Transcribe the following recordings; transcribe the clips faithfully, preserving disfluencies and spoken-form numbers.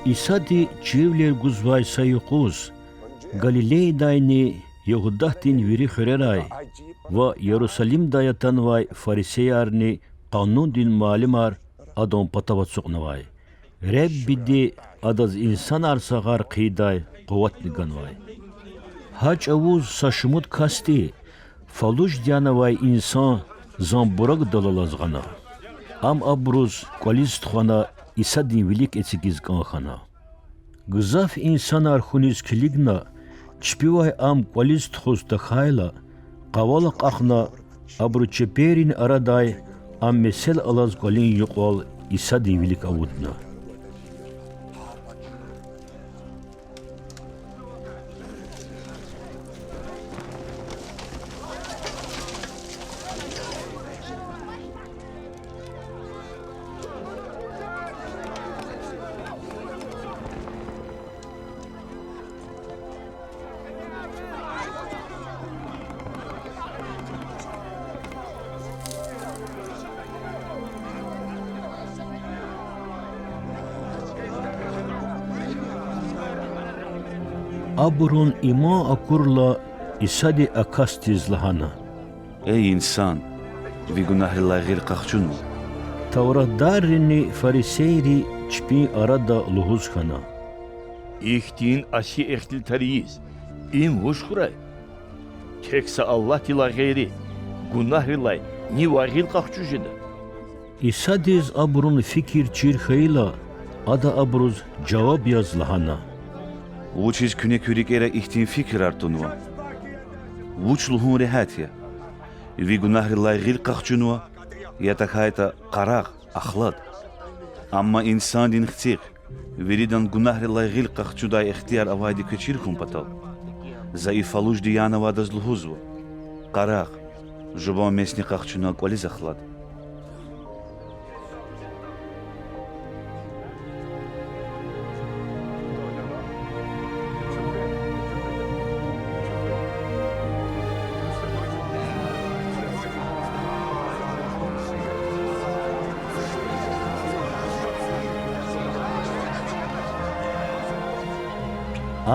Исади чирвилер гузвай са юкъуз Галилеядайни Ягьудатдин вири хуьрерай ва Ярусалимдай атанвай фарисеярни къанундин муаллимар Адан патав ацукьнавай. Реббиди Адаз инсанар сагъар хъийидай къуватни ганвай. Гьа чӀавуз са шумуд касди фалужди янавай инсан занбурагдал алаз гъана. Ам абуруз кӀвализ тухвана Исадин вилик эцигиз кӀан хьана. Гзаф инсанар хьуниз килигна, чпивай Ам кӀвализ тухуз тахьайла, къавал акьахна, абуру чеперрин арадай Ам месел алаз кӀвалин юкьвал Исадин вилик авудна. Абурун иман акурла, Исади а касдиз лагьана: Эй инсан, ви гунагьрилай гъил къахчунва. Тавратдаррини фарисейри чпин арада лугьуз хьана: Ихьтин аси ихтилатар ийиз, им вуч хьурай? Тек са Аллагьдилай гъейри гунагьрилай нивай гъил къахчуз жеда? Исадиз абурун фикир чир хьайила, Ада абуруз жаваб яз лагьана: Вучиз куьне куь рикӀера ихьтин фикирар тунва? Вуч лугьун регьят я: ви гунагьрилай гъил къахчунва, я тахьайтӀа къарагъ, ахлад? Амма Инсандин Хцихъ виридан гунагьрилай гъил къахчудай ихтияр авайди квез чир хьун патал, За и фалужди янавайдаз лугьузва: Къарагъ, жуван месни къахчуна кӀвализ ахлад.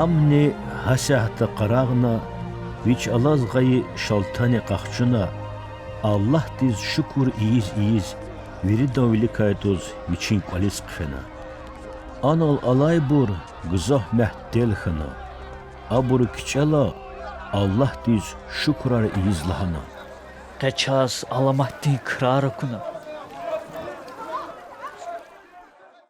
Амни гьасятда къарагъна, вич алаз гъайи шалтани къахчуна, Аллагьдиз шукур ийиз-ийиз, виридан виликай тӀуз вичин кӀвализ хъфена. Анал алайбур гзаф мягьтел хьана. Абуру кичӀела Аллагьдиз шукурар ийиз лагьана: Къе чаз аламатдин крар акуна.